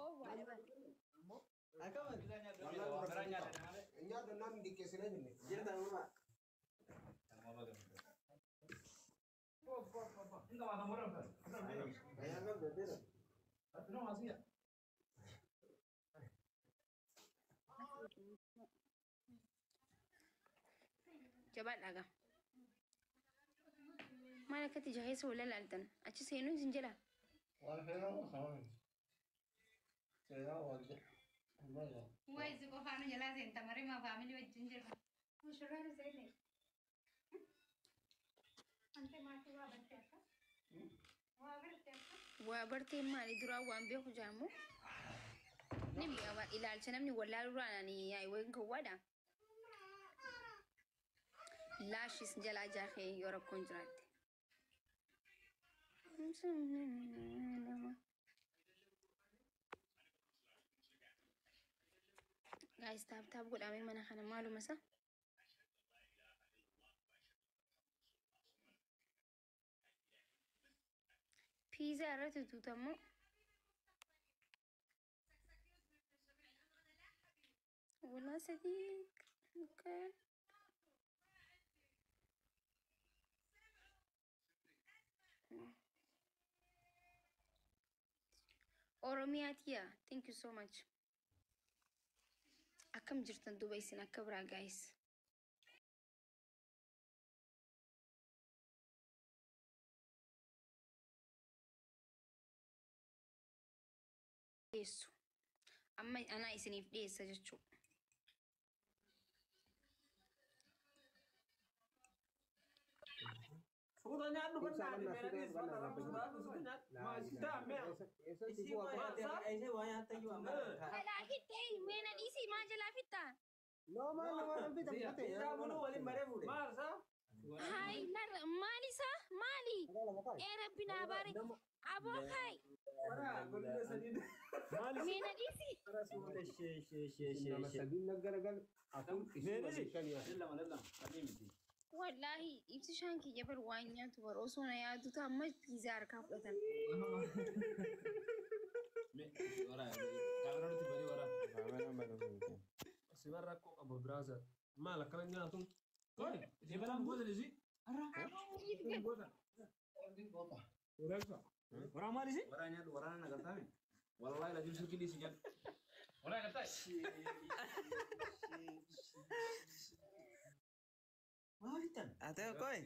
Oowwaadha bara. Akkamati? Nyaata naan diqqeessinee jenne. Jirta uumaa. Ayaan kan beekera. Jabaadhaa gaa. Maal akkatti ija keessa wal ilaaltan? Achi seenuun sin jala. Wayi si qofaanu jalaa seenta marima faamilii wajjin jirra. Mushurraan seene. Ante maatii waa barte akka? Waa barte akka? Waa bartee maali duraa waan beeku jaamu? Ni mi'aawa ilaalcha namni wallaalurraan ani yaa'i wayin gowwaadha. Laashis jalaa jaakee yoo rakkoon jiraatte. Guys, tap tap godhamee mana kana maaluma isa? Piizaa irratti tuutamoo? Walaa sadii. Okay. Oromiyaa tiya. Thank you so much. Akkam jirtan duuba isin akka biraa guys? Dhiyeessu. Amma anaa isiniif dhiyeessa jechuudha. Suuta nyaadhu Ibsaa bannaati bannaa meeranis suuta bakka bannaa rakkoo sodaadhu suuta nyaadhu. Laa Maal Eessa Isii si waa bu'aa nyaatte isii waa nyaatte iyyuu amma. Jalaa fittee meena dhiisii maa jalaa fittaa? No maal nama nan fita fite. Isaa buluu waliin maree fuudhe. Maal saa? Hayi narra maali isaa maali? Ee rabbi naa baare. Aboo hayi Wara godina sadii. meena dhiisii. Nama sadiin naggaragal afur isii waliin shan yaa. Wallaahi ibsi shaan kiyya bar waan nyaatu bar osoo na yaadu ta'a amma piizaa harkaa fudhatan. Sibar rakkoo qabu biraazar. Maal akkana nyaatu? Wara maal isi? Wara nyaadhu waraana nagartaame. Wallahi la jiru silkii dhiisi nyaadhu. Wara agartaa? Maa bittan? Ate koi.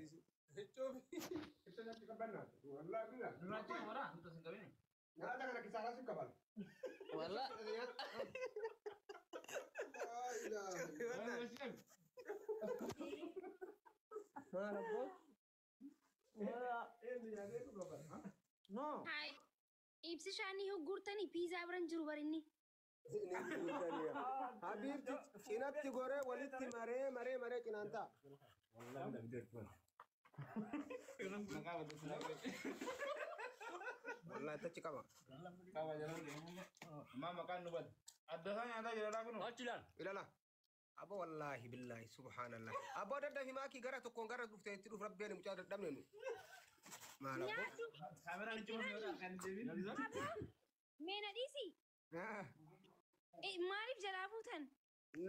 Ibsa natti qabannaa. Wallaahi bilaa. Nurraa wara nuti sin qabine. Nyaata kana kisaaraa si qaban. Walla. Laa ilaaha. Maal abboo? Eenyu nyaatee qaban? No. Hayi ibsi shaanii hoggurtanii piizaa biran jiru bar inni. Habiibti cinatti goree walitti maree maree maree cinaan ta'a. Maqaa badda Wallaahi tachi qaba. Qaba jalaa Ammaa maqaan nu bada. Adda isaa nyaataa jira laa kunu. Achi ilaal. Ilala. Abbo wallaahi billaahi subhaanallah. Abbo daddafi maakii gara tokkoon gara dhuftee itti dhufu rabbeen mucaa dadhabne nu. Maal abbo? Nyaadhu. Kaameraan cimuu yoo kan deebiin. Aboo meena dhiisii. Maaliif jalaa fuutan?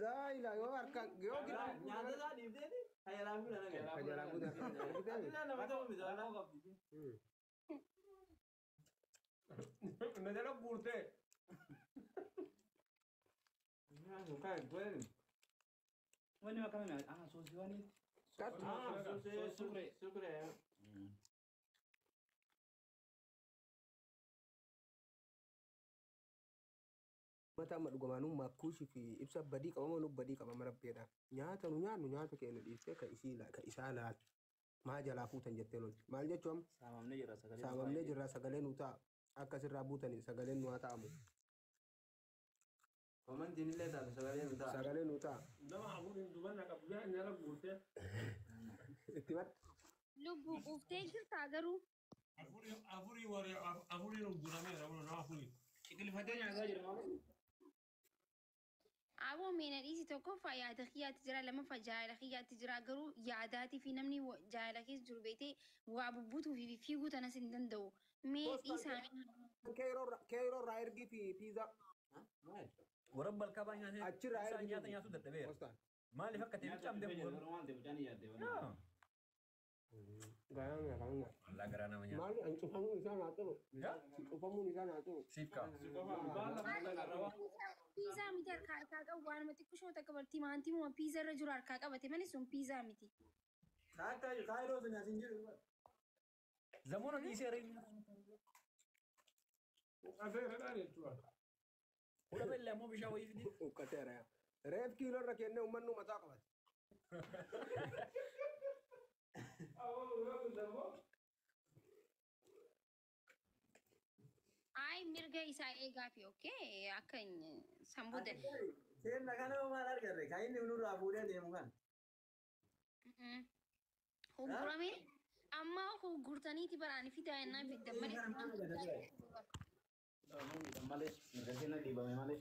Laa ilaa yoo harkaan yoo Nyaata isaa dhiifteeti kan jalaa fuudhan agarra. Kan jalaa fuudhan. Ati nama ta'uu miti waan qabdi. Na jala guurtee. Wanni maqaan nyaata. Ah soosii waan Kattu. Sucre. Sucre. Mata amma dhugumaanuu makkuushii fi ibsa badii qabama nu badii qabama rabbeedha. Nyaata nu nyaannu nyaata keenya dhiiftee ka isii ka isaa laal. Maa jalaa fuutan jettee lolti. Maal jechuun amma Saamamnee jira sagalee. saamamnee jirra sagalee nu ta'a. Akka sirraa buutanii sagaleen nu haa ta'amu. Komantiin illee taatu sagalee nu ta'a. Sagalee nu ta'a. Nama afuriin dubanna qabu yaa jala guurtee. Itti madda. Lubbuu quuftee jirtaa garuu. Afurii warri afuriin uggurameera nama afurii. Ciqilfatee nyaataa jira maal? Aboo meena dhiisii tokkoffaa yaada kiyyaatti jira lammaffaa jaalala kiyyaatti jira garuu yaadaatii fi namni jaalala keessa jiru beetee waa bubbutuu fi fiiguu tanas hin danda'u. Mee dhiisaa. Keeroo irraa ergii fi piizaa. Warra balkaa nyaatee Achirraa isaa ergii nyaata nyaatu dadhabeera. Ostaan. Maaliif akka ta'e bichaan deemu garuu. Waan ta'e mucaan yaadde. Yaa. Garaa garaa. Wallaa garaa nama nyaata. Maali an cufamuun isaa naa tolu. Yaa. Cufamuun isaa naa tolu. Siif ka'a. Piizaa miti harkaa qabu waanuma xiqqishoo takka bartii maantiimuma piizaa irra jiru harkaa qabate malee sun piizaa miti. Kaayiroo sun as hin jiru. Zamoona dhiisee reeyyuu. Afeeradhaan jechuudha. Kudha beellee ammoo bishaan wayii fidi. Uqqateera yaa. Reef kiiloo irra kennee uummanni mataa qabate. Ay mirga isaa eegaafi okay akka sambuuda. Seenna kana maal argarre? Kan inni nurraa fuudhee deemu kan. Huggurame amma huggurtaniiti baraan fidaa ennaan fiddan malee. Malee mirga seenaa dhiibame malee.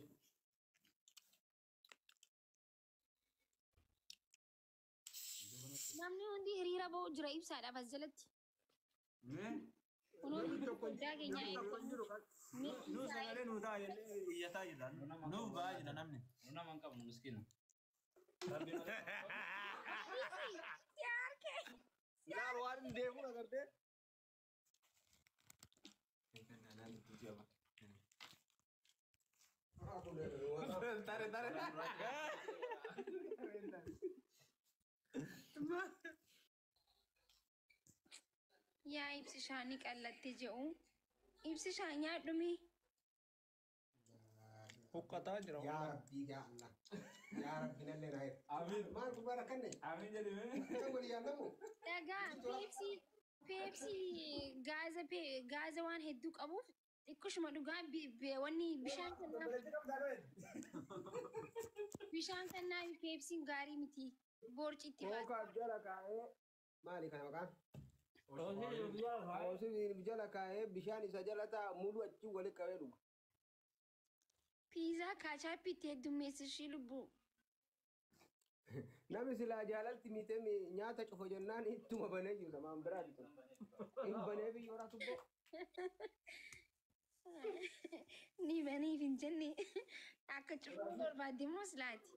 Namni hundi hiriira ba'u jira ibsaadhaaf as jalatti. Kunuun guddaa keenya Nu sagalee nuu ta'a jennee iyyataa jirra. Nuuf ba'aa jira namni. Nu nama hin qabnu miskiina. Ilaal waan hin deemuun agartee. Tare tare. Yaa ibsishaa ni qallatte jedhu. Ibsishaa nyaadhumi. Huqqataa jira. Yaa Rabbii yaa Allah. Yaa Rabbi nallee naa jedhe. Amiin. Maal kun bara kanne? Amiin jedhime. Kan walii yaadamu? Dhagaa peepsii peepsii gaaza gaaza waan hedduu qabuuf xiqqishuma dhugaa wanni bishaan kanaaf bishaan kanaaf peepsiin gaarii miti boorcitti baasa. Kookaa jala kaa'ee maali kana maqaan? Oosii jala kaa'ee bishaan isa jala taa'u mulu achi walitti qabee dhuga. Piizaa kaachaappii itti heddummeessishii lubbuu. Namni silaa jaalalti miitee nyaata cufa jennaan ittuma banee jiru namaan biraa bitu. Hin banee biyyoo raatu boo. Ni baniif hin jenne akka cufuu barbaadde immoo silaati.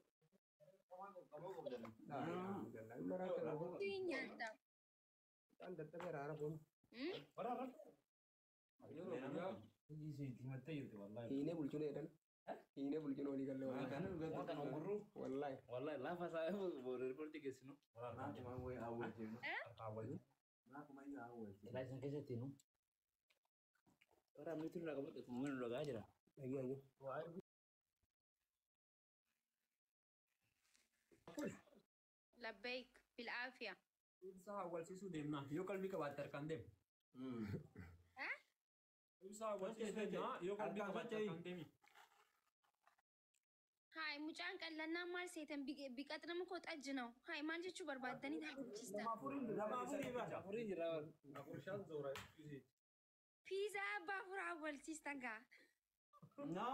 Hin nyaata. Dadhabee raara kun. Himattee jirti wallaahi. Hiinee bulchuu jedhan. Hiinee bulchuu olii galee Waan kana gurru wallaahi. wallaahi lafa isaa riiportii geessinu. Ilaa isin keessatti nu. Warra amni turre qabatu kuma nu dhagaa jira. Ayyee ayyee. Labbeek bil'aafiya. Ibsaa hawwalsiisuu deemna. Yoo qalbii qabaatte harkaan deemi. Ibsaa hawwalsiisuu deemna. Yoo qalbii qabaatte harkaan deemi. Haay mucaan qallannaa maal seetan biqaxnama koo xajji ነው. Haay maal jechuu barbaaddanii taasisan. Lama afurii bara. Afurii jira. Afur shan zoora. Piizaa abbaa afuraa hawwalsiistan gaa. No.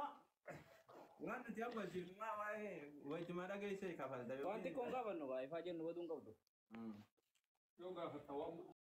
Waan nuti awwalchiifnu maa waa'ee wayituma dhageessee kafalta. Waan xiqqoon qabannu ifaa jennu baduu hin qabdu. Yoo gaafatta waan